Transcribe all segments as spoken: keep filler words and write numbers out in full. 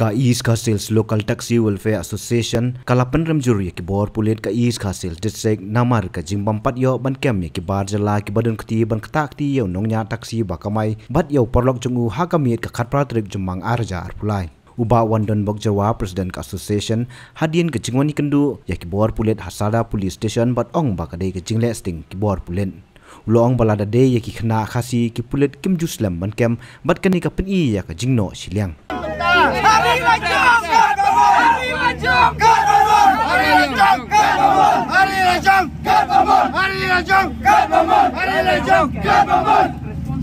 Ka East Khasi Hills Local Taxi Welfare Association ka la pynrem jur ïa ki bor pulit ka East Khasi Hills District namar ka jingbym pat ïoh ban kem ïa ki bar jylla kiba don kti ban ktah kti ïa u nongñiah taxi ba kamai bad ïa u paralok jong u ha ka miet ka khatphra tarik Jymmang ar hajar arphew lai. U Bah Wandon Bokjarwa, President ka Association, hadien ka jingwan ïakynduh ïa ki bor pulit ha Sadar Police Station bad ong ba ka dei ka jingleh sting ki bor pulit. U la ong ba lada dei ïa ki khynnah Khasi ki pulit kim ju slem ban kem bad kane ka pyni ïa ka jingnoh shiliang.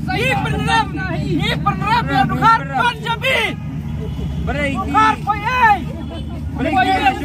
Ngi pynrem, ngi pynrem ïa u Dkhar Punjabi. Dkhar poi ei. Poi ei.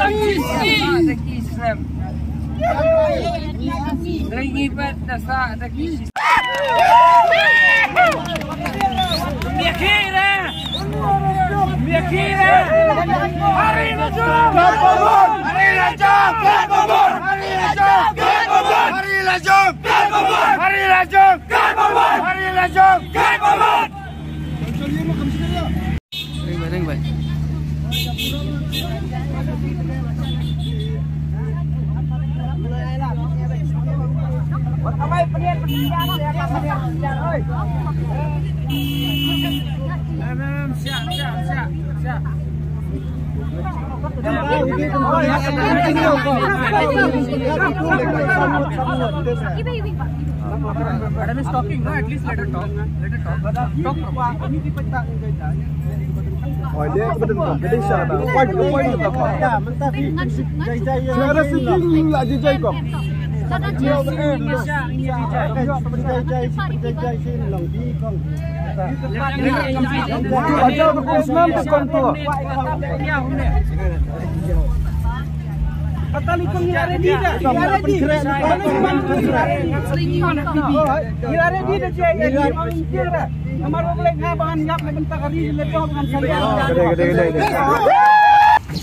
Madam is talking, no? At least let her talk. Let her talk. Talk properly.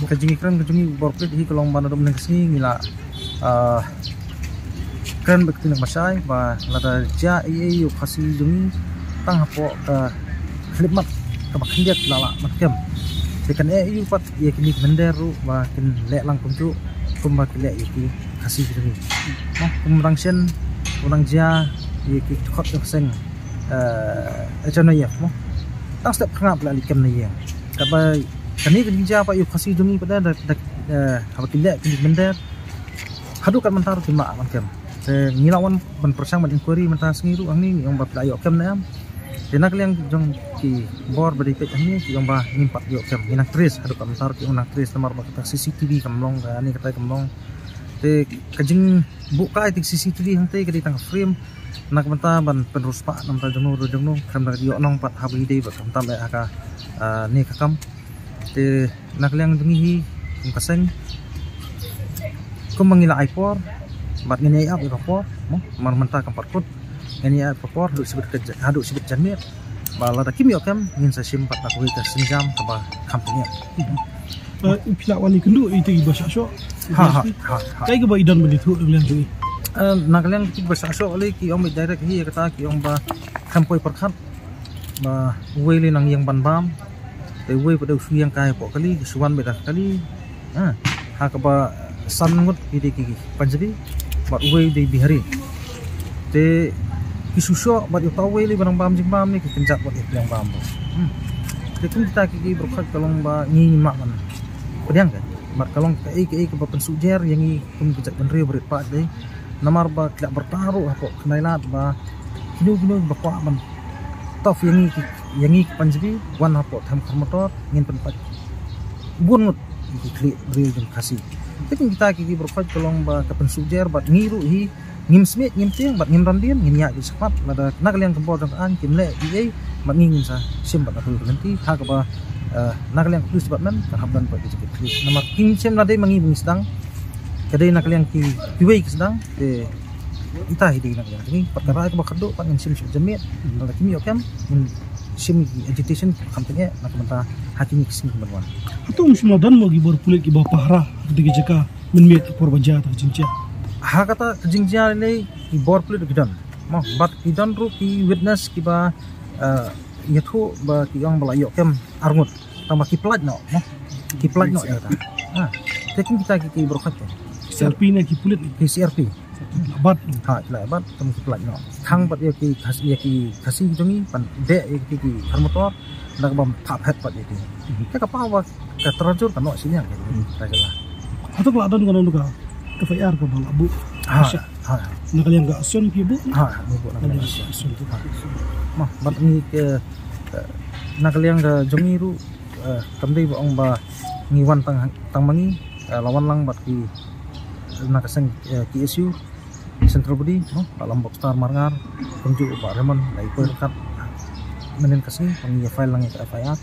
Ka jingïakren ka jong ngi bor pulit hi ka long ba naduh mynne ka sngi ngi la, ah, kren bad ka kti na ka mashai ba lada jia ei ei ïa u Khasi jong ngi tang hapoh ka khyllipmat kaba khyndiat la lah ban kem. Te kan eh ïa u pat ïa kine ki mynder ruh ba kin leh lang kumjuh kumba ki leh ïa ki Khasi ki jong ngi. Noh, kum dang shen, kum dang jia ïa ki dkhot jong ka seng, eh, H N I F, noh. Tang step khynnah phi la leit kem na ïing. Kaba kane ka jingjia pat ïa u Khasi jong ngi pat da, da, eh, haba ki leh kine ki mynder. Haduh kat mynta ruh kim lah ban kem. Te ngi la wan ban pyrshang ban inquiry mynta sngi ruh hangne ngi ong ba phi la ïoh kem ne em. Te na ka liang jong ki bor ba dei peit hangne ki ong ba ngim pat ïoh kem. Ngi nang trace haduh kat mynta ruh ki ong nang trace namar ba kata C C T V kam long, kane kata kam long. Te ka jingbuh kai te C C T V hangtei ka dei tang ka frame na ka bynta ban pynriewspah na ka bynta jongno ruh jongno, khlem da ka ïoh nong pat haba ïadei bad ka bynta leh ha ka, ah, ne ka kam. Te na ka liang jong ngi hi kum ka seng, kumba ngi la ai por bad ngin ïa ap ïa ka por, mo, namar mynta kam pat kut, ngin ïa ap ïa ka por haduh shibit ka ja-, haduh shibit janmiet. Ba lada kim ïoh kem ngin sa shim pat da kawei ka sienjam kaba kham pynïap. Eh, phi lah wan ïakynduh ïa ite kiba shah shoh. Ha, ha, ha, ha. Kaei kaba i don ban ïathuh na ka liang jong i? Eh, na ka liang kiba shah shoh lei ki ong beit direct hi ïa kata, ki ong ba khlem poi pyrkhat. Ba uwei lei nang ïeng ban bam. Te uwei pat u shu ïeng kai hapoh kali, ki shu wan beit da ka kali. Ha, ha kaba san ngut ki dei ki Punjabi bad uwei dei Bihari. Te ki shu shoh bad ïa uta uwei lei ba nang bam jingbam ne ki kynjat bad ïa u pliang bam. Hmm. Te kum kita ki, ki baroh khoit ka long ba ngi ngim lah ban pdiang ka. Bad ka long kaei kaei kaba pynsujor ïa ngi kum ka jaitbynriew ba rit paid dei. Namar ba ki la pyrta ruh hapoh khyndai lad ba kino kino ba kwah ban tof ïa ngi ki, ïa ngi ki Punjabi, wan hapoh them khar motor, ngin pynpait bun ngut ki khlieh briew jong Khasi. Te kum kita ki, ki baroh khoit ka long ba ka pynsujor bad ngi ruh hi ngim smiej, ngim tieng bad ngim randien, ngin ïaid beit shakhmat lada na ka liang ka bor jong ka aiñ kim leh ei ei bad ngi ngin sa shim bad ka lynti ha kaba, eh, na ka liang ka police department kan hap don bad ki jingkitkhlieh. Namar kim shym la dei ma ngi ba ngi sdang, ka dei na ka liang ki, kiwei ki sdang. Te ita hi dei na ka liang jong ngi, pat ka rai kaba khatduh pat ngin shim shuh janmiet. Lada kim ïoh kem ngin shim ki agitation kham tyngeh na ka bynta ha kine ki sngi kiban wan. Hato ym shym la don mo ki bor pulit kiba pahara ha kata ki jaka mynmiet ka por ba jia kata ka jingjia? Ha kata ka jingjia lei ki bor pulit ki don, mo, bad ki don ruh ki witness kiba, eh, ïathuh ba ki ong ba la ïoh kem arngut. Tang ba ki pynlait noh, mo. Ki pynlait noh ïa kata. Ha. Te kin kita ki, ki brokot te. C R P ne ki pulit ne? Ki C R P. Labat. Ha, ki labat, tang ki pynlait noh. Khang pat ïa ki Khasi, ïa ki Khasi jong ngi, ban dei ïa ki, ki kar motor, da kaba thap het pat ïa ki. Te ka paw ba ka tyrjur ka noh siniang ki. Ka jela. Hato ka la don ka don ka F I R kaba la buh? Ha. Ha. Na ka liang ka Action ki buh? Ha, ngi buh na ka liang Action. Action tu. Mo, bad ngi ke, eh, na ka liang ka jong ngi ruh, eh, kam dei ba ong ba ngi wan tang, tang ma ngi, eh, la wan lang bad ki, na ka seng, eh, K S U, Central Body, mo, Bah Lambok Star Marngar, kumjuh Bah Raymond, la i poi ryngkat, mynnin ka sngi, ba ngi file lang ïa ka F I R.